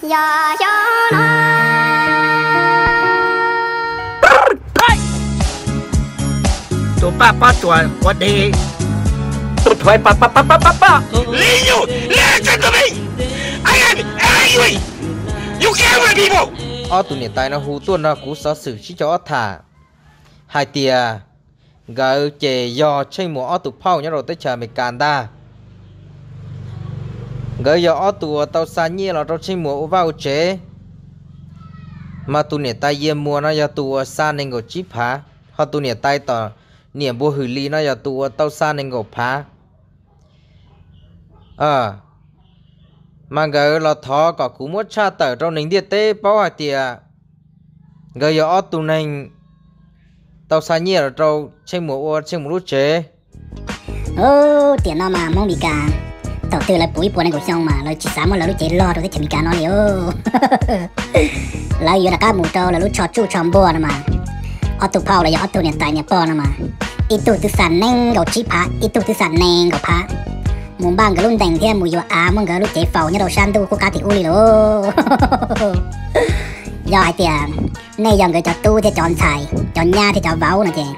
Yog xyoo no, tus paj pob tsuas ua deg, tus thuav paj paj paj paj paj paj. Ladies and gentlemen, I am angry. You scare my people. Ob tug niam tais no hu tuaj nrog kuv xov xwm sib caum ob tham hais tias nkawd ces yog Tsheej Muas ob tug phauj nyob rau teb chaws Amelikas ntag. Nkawd yog ob tug uas tau xa nyiaj los rau Tsheej Muas ua vaj ua tsev, mas tus niam tais Yias Muas no yog tus uas xa nees nkaum tsib phav, ho tus niam tais tom niam npua Hwm Lis no yog tus uas tau xa nees nkaum phav. Mas nkawd los thov kom kuv muab tshaj tawm rau neeg ntiaj teb paub hais tias nkawd yog ob tug neeg tau xa nyiaj los rau Tsheej Muas ua Tsheej Muas lub tsev. Tiam no mas Hmoob Amelikas, thaum twg lawv puv ib puas nees nkaum xyoo mas lawv tsis xav muab lawv lub cev log rau teb chaws Amelikas no li. Lawv yuav rov qab mus rau lawv lub tsho tsuj tsho npua no mas, ob tug phauj los yog ob tug niam tais niam pog no mas, ib tug twb xa nees nkaum tsib phav, ib tug twb xa nees nkaum phav, mus npaj nkawd lub ntees thiab mus yuav av muab nkawd lub cev faus nyob rau sab ntuj qub qab tim ub li lauj. Yog hais tias nej yog nkawd cov tub thiab cov ntxhais, cov nyab thiab cov vauv no ces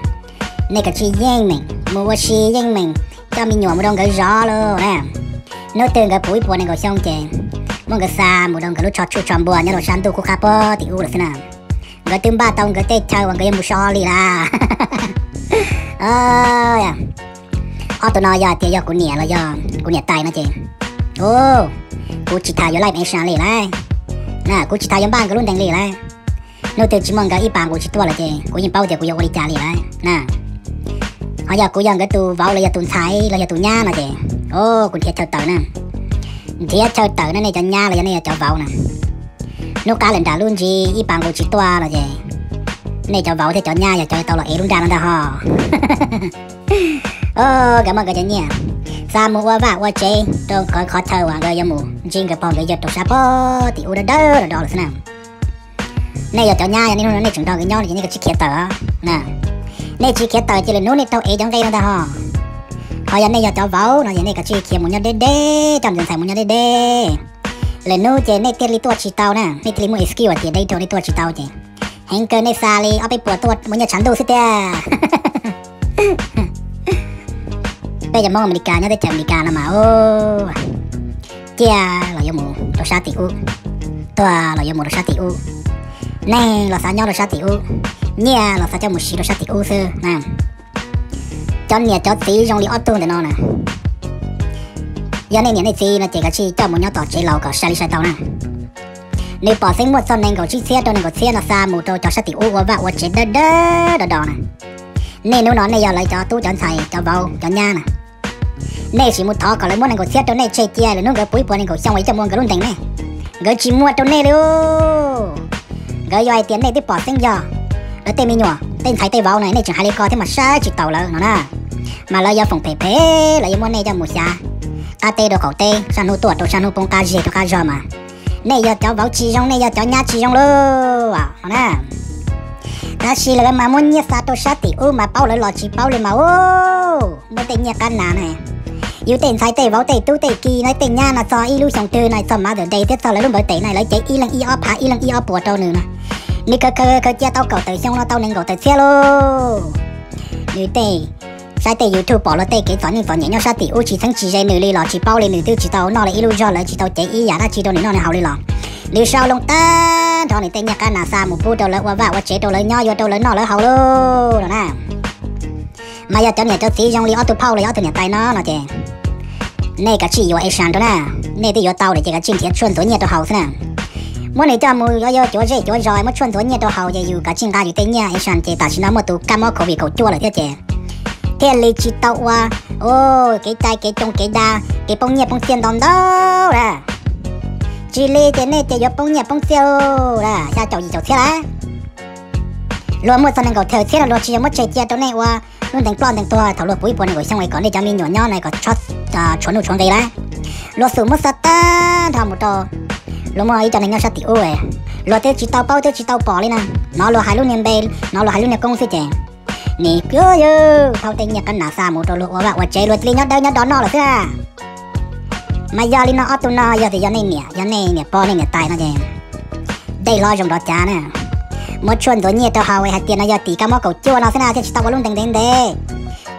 nej kav tsij yeej meem mus ua si, yeej meem coj me nyuam mus rau nkawd zov lauj na. Hnub twg nkawd puv ib puas nees nkaum xyoo ces muab nkawd xa mus rau nkawd lub tsho tsuj tsho npua nyob rau sab ntuj qub qab puag tim ub lawm xwb na. Nkawd twb npaj tau nkawd tej chaw uas nkawd yuav mus so li lawm. Ob tug no yog hais tias yog kuv niam los yog kuv niam tais no ces, kuv tsis tham yuav laij me sa li lawm na, kuv tsis tham yuav npaj nkawd lub ntees li lawm. Hnub twg tsis muaj nkawd ib pas nqus tsis tuaj lawm ces kuv yeej paub tias kuv yuav ua li cas li lawm na. Ho yog kuv yog nkawd tus vauv los yog tus ntxhais los yog tus nyab no ces, kuv nrhiav chaw tawm na. Nrhiav chaw tawm na nej cov nyab los yog nej yog cov vauv na. Hnub qab lawm nram lub ntsis ib pas nqus tsis tuaj los ces nej cov vauv thiab cov nyab yog cov tau los ev lub nra no ntag ho. Nkawd muab nkawd cov nyiaj xa mus ua vaj ua tsev rau qhov chaw uas nkawd yuav mus ntsib nkawd pog nkawd yawg rau sab puag tim ub dawb dawb do do lawm xwb na. Nej yog cov nyab, yog nej hnub no nej tseem nrog nkawd nyob no ces nej kav tsij khiav tawm na. Nej tsis khiav tawm ces lwm hnub nej raug ev cov nqe no ntag ho. Ho yog nej yog cov vauv no ces nej kav tsij khiav mus nyob deb deb, coj tus ntxhais mus nyob deb deb. Lwm hnub ces nej thiaj li tuaj tsis tau na, nej thiaj li muaj excuse hais tias deb dhau nej tuaj tsis tau ces heev kawg nej xa li ob peb puas tuaj mus nyiaj tshav ntuj xwb tiag. Peb cov Hmoob Amelikas nyob teb chaws Amelikas no mas, ciaj los yuav mus rau sab tim ub, tuag los yuav mus rau sab tim ub, neeg los xav nyob rau sab tim ub, nyiaj los xav coj mus siv rau sab tim ub xwb na. Cov niam cov txiv zoo li ob tug ntawm no na, yog nej niam nej txiv no ces kav tsij coj mus nyob tom tsev laus kom sai li sai tau na. Nws pom xeeb muaj txog nees nkaum tsib txhiab rau nees nkaum txhiab no xa mus rau cov sab tim ub ua vaj ua tsev dawb dawb do do na. Nej hnub no nej yog lawv cov tub cov ntxhais cov vauv cov nyab na. Nej sim mus thov kom lawv muab nees nkaum txhiab rau nej tseg cia lwm hnub nkawd puv ib puas nees nkaum xyoo uas yuav coj mus ua nkawd lub ntees ne. Nkawd tsis muaj rau nej li. Nkawd yog hais tias nej twb pom xeeb yog lawv tej me nyuam tej ntxhais tej vauv na, nej tseem hais li ko thiab mas saib tsis taus lawv no na. Mas lawv yuav foom phem phem, lawv yuav muab nej coj mus xyav qab teb rau qaum teb, sab hnub tuaj rau sab hnub poob qab zeg rau qab zog mas. Nej yog cov vauv tsis zoo, nej yog cov nyab tsis zoo lauj no na. Tab sis lawv mas muab nyiaj xa rau sab tim ub mas paub lawv los tsis paub li mas, muab tej nyiaj qab nas na. Yus tej ntxhais tej vauv tej tub tej ki no tej nyab no txog ib lub xyoo twg no txog Mother's Day thiab txog lawv lub birthday na lawv cev ib leeg ib ob phav ib leeg ib ob puas rau nws no. Nws khaws khaws khaws cia tau kaum tawm xyoo no tau nees nkaum tawm txhiab lauj. Nws tej, saib tej YouTube pom luag tej kev txom nyem txom nyem nyob sab tim ub tsis txheeb tsis ze nws li los tsis paub li, nws twb tsis tau noj li ib lub zog, lawv tsis tau cev ib yam dab tsi rau nws noj nws haus li los. Nws sau loo tag nrho nws tej nyiaj qab nas xa mus pub rau lawv ua vaj ua tsev rau lawv nyob, yuav rau lawv noj lawv haus lauj no na. Mas yog cov niam cov txiv zoo li ob tug phauj los yog ob tug niam tais no no ces nej kav tsij yuav es sas rau na. Nej twb yuav tau lawm ces kav tsij nrhiav tshuaj ntxuav nyiaj rau haus xwb na. Muab nws coj mus yuav yuav cuav zej cuav zos muab tshuaj ntxuav nyiaj rau haus ces yus kav tsij nqa yus tej nyiaj es sas ces tam sim no muaj tus kab mob covid kaum cuaj lawm thiab ces thiaj li tsis tau ua kev cai kev coo kev da, kev poob nyiaj poob txiaj ntau ntau na. Tsis li ces nej ces yuav poob nyiaj poob txiaj xya caum yim caum txhiab lawm. Luag muaj txog nees nkaum tawm txhiab no luag tsis yog muab tseg cia rau nej ua lub ntees ploj ntees tuag thaum luag puv ib puas nees nkaum xyoo es kom nej cov me nyuam nyob no kom tshuav nuj tshuav nqi lawm. Luag xum muab xa tag nrho mus rau luag muaj ib co neeg nyob sab tim ub, luag twb tsis tau paub twb tsis tau pom li na. Hnov luag hais lub niag npe, hnov luag hais lub niag koob xwb ces nim yog thau tej nyiaj qab nas xa mus rau luag ua vaj ua tsev luag cia li nyob dawb nyob do noj lawm xwb. Mas yog li no ob tug no yog tias yog nej niam, yog nej niam pog nej niam tais no ces dej hlob zoo nrov cav na. Muab tshuaj ntxuav nyiaj rau haus hais tias no yog tim kab mob kaum cuaj no xwb na thiaj tsis tau ua lub ntees ntev ntev.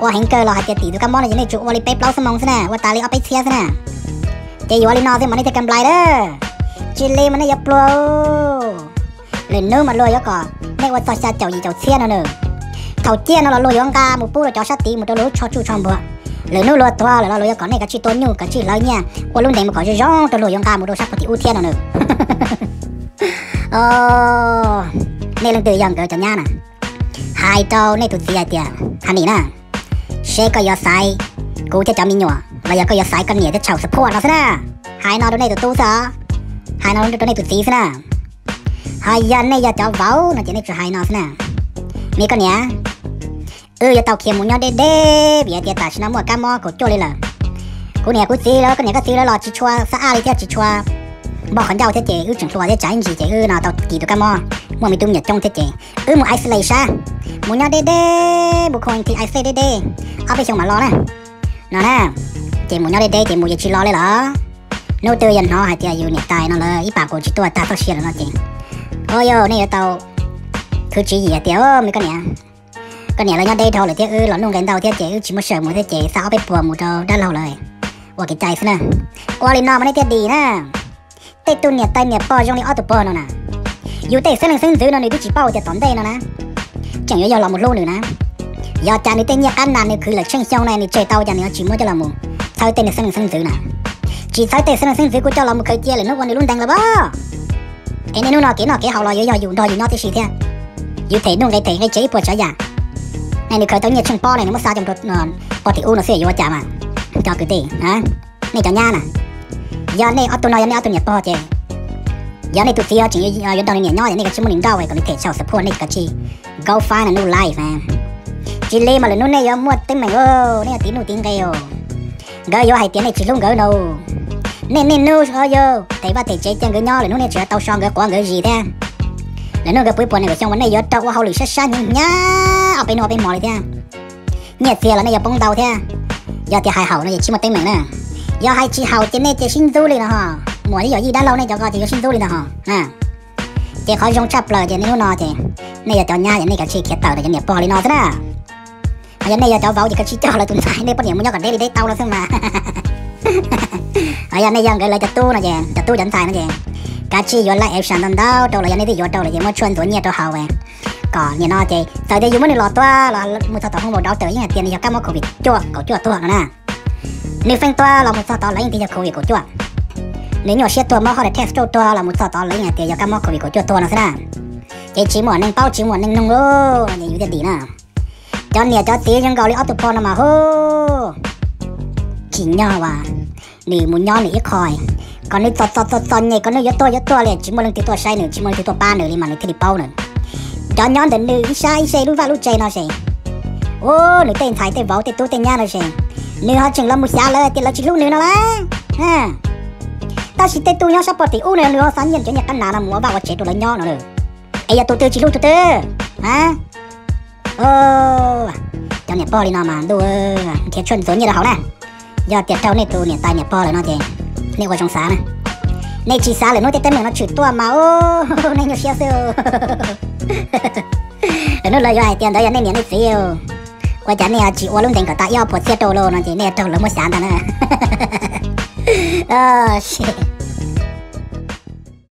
Ua heev kawg los hais tias tim tus kab mob no ces nej tsuas ua li peb plaub xuab moos xwb na, ua tas li ob peb txhiab xwb na. Ces yuav li no xwb mas nej thiaj kam nplais lawm. Tsis li mas nej yuav pluag. Lwm hnub mas luag yuav kom nej ua txog xya caum yim caum txhiab no nws. Thaum ciaj no los luag yuav nqa mus pub rau cov sab tid mus rau luag lub tsho tsuj tsho npuag. Lwm hnub luag tuag lawm los luag yuav kom nej kav tsij tua nyuj kav tsij hlawv nyiaj ua lub ntees mus kom zoo zoo rau luag yuav nqa mus rau sab puag tim ub thiab no nws. Nej leej twg yog nkawd cov nyab na, hais rau nej tus txiv hais tias, Honey na, seb koj yuav xaiv kuv thiab cov me nyuam los yog koj yuav xaiv koj niam thiab tshau support no xwb na. Hais no rau nej tus tub xwb os, hais no rau nej tus txiv xwb na. Ho yog nej yog cov vauv no ces nej tsuas hais no xwb na. Me koj niam, wb yuav tau khiav mus nyob deb deb vim hais tias tam sim no muaj kab mob kaum cuaj li lawm. Kuv niam kuv txiv lawv, koj niam koj txiv lawv los tsis tshua xab aj li thiab tsis tshua npog qhov ncauj thiab ces wb tseem hluas thiab tsav ib ntsis ces wb no tau kis tus kab mob, muaj me tub me nyuam coob thiab ces wb mus isolate sab, mus nyob deb deb mus quarantine isolate deb deb, ob peb xyoo mam los na. No na, ces mus nyob deb deb ces mus yeej tsis los li los. Hnub twg yog hnov hais tias yus niam tais no lawv ib pam kuv tsis tuaj tag txoj sia lawm no ces, o yog nej yuav tau khwv tswv yim hais tias, me koj niam, koj niam lawv nyob deb dhau lawm thiab wb los nuj nqi ntau thiab ces wb tsis muaj sij hawm mus thiab ces xa ob peb puas mus rau dab laug lawv ua kev cai xwb na. Ua li no mas nej thiaj dim na. Tej tug niam tais niam pog zoo li ob tug pog no na, yus tej xeeb leej xeeb ntxwv no nws twb tsis paub tias tom ntej no na tseem yuav yog los mus hlub nws na. Yog cas nws tej nyiaj qab nas nws khwv lawm tsheej xyoo na nws tseg tau cas nws ho tsis muab coj los mus txhawb tej niag xeeb leej xeeb ntxwv na. Tsis txhawb tej xeeb leej xeeb ntxwv kuj coj los mus khaws cia lwm hnub ua nws lub ntees los as. Es niaj hnub no kev noj kev haus los yuav yog yus nrog yus nyob tib si thiab. Yus them nuj nqi them nqi tsev ib puas tsav yam. Nej nws khaws tau nyiaj tsheej pob ne nws muab xa coj rau pog tim ub no xwb yuav ua cas mas. Cov kwv tij, nej cov nyab na, yog nej ob tug no yog nej ob tug niam pog ces, yog nej tus txiv ho tseem yuav nrog nws niam nyob ces nej kav tsij muab nws nrauj kom nws them child support nej kav tsij go find a new life. Tsis li mas lwm hnub nej yuav muaj teeb meem, nej yuav tiv nuj tiv nqi. Nkawd yuav hais tias nej tsis hlub nkawd no. Nej niaj hnub yog them vaj them tsev cia nkawd nyob lwm hnub nej tseem yuav tau so nkawd quav nkawd zis thiab. Lwm hnub nkawd puv puas nees nkaum xyoo mas nej yuav raug ua hauj lwm sab sab hnyav hnyav ob peb hnub ob peb hmo li thiab. Nyiaj txiag los nej yuav poob ntau thiab. Yog tias hais haum no ces tsis muaj teeb meem na. Yog hais tsis haum ces nej ces sib ntxub li no ho. Muam thiab yawm yij dab laug nej cov ko ces yuav sib ntxub li ntag ho. Ces qhov zoo tshaj plaws ces nej hnub no ces nej yog cov nyab ces nej kav tsij khiav tawm rau cov niam pog li no xwb na. Ho yog nej yog cov vauv ces kav tsij coj lawv tus ntxhais nej poj niam mus nyob kom deb li deb tau no xwb mas. Ho yog nej yog nkawd lawv cov tub no ces cov tub cov ntxhais no ces kav tsij yuav laj ev sam ntau ntau rau lawv, yog nej twb yuav rau lawm ces muab tshuaj ntxuav nyiaj rau haus kom nim no ces txawm tias yus muab nws los tua los mus txog tom hoo maum dau tawm yeej hais tias nws yog kab mob covid cuaj kaum cuaj tuag no na. Nws feej tua los mus txog tod lawv yeej tias yog covid kaum cuaj. Nws nyuaj siab tuag mob heart attack stroke tuag los mus txog tod lawv yeej hais tias yog kab mob covid kaum cuaj tuag no xwb na. Ces tsis muaj neeg paub tsis muaj neeg nug lawm no ces yus thiaj dim na. Cov niam cov txiv zoo nkaus li ob tug pog no mas hu, tsim nyog uas nws mus nyob nws ib qho, kom nws txom txom txom txom nyem kom nws yuav tuag yuav tuag li tsis muaj leej twg tuaj saib nws tsis muaj leej twg tuaj pab nws li mas nws thiaj li paub na. Cov nyob ntawm nws ib sab ib seb lub vaj lub tsev no ces, u, nws tej ntxhais tej vauv tej tub tej nyab no ces, nws ho tseem los mus xyav lawv tias lawv tsis hlub nws no las. Tab sis tej tug nyob sab pog tim ub no nws ho xa nyiaj cov nyiaj qab nas no mus ua vaj ua tsev rau lawv nyob no. Es yog tus twg tsis hlub tus twg? Cov niam pog li no mas ntuj, nrhiav tshuaj ntxuav nyiaj rau haus na. Yog tias raug nej tus niam tais niam pog lawm no ces nej ua zoo xav na. Nej tsis xav lwm hnub tej teeb meem no tshwm tuaj mas, u, nej nyuaj siab xwb. Lwm hnub lawv yuav hais tias ntawd yog nej niam nej txiv, ua cas nej tsis ua lub ntees kom tas ib ob puas txhiab rau los no ces nej raug lawv muab xyav ntag na.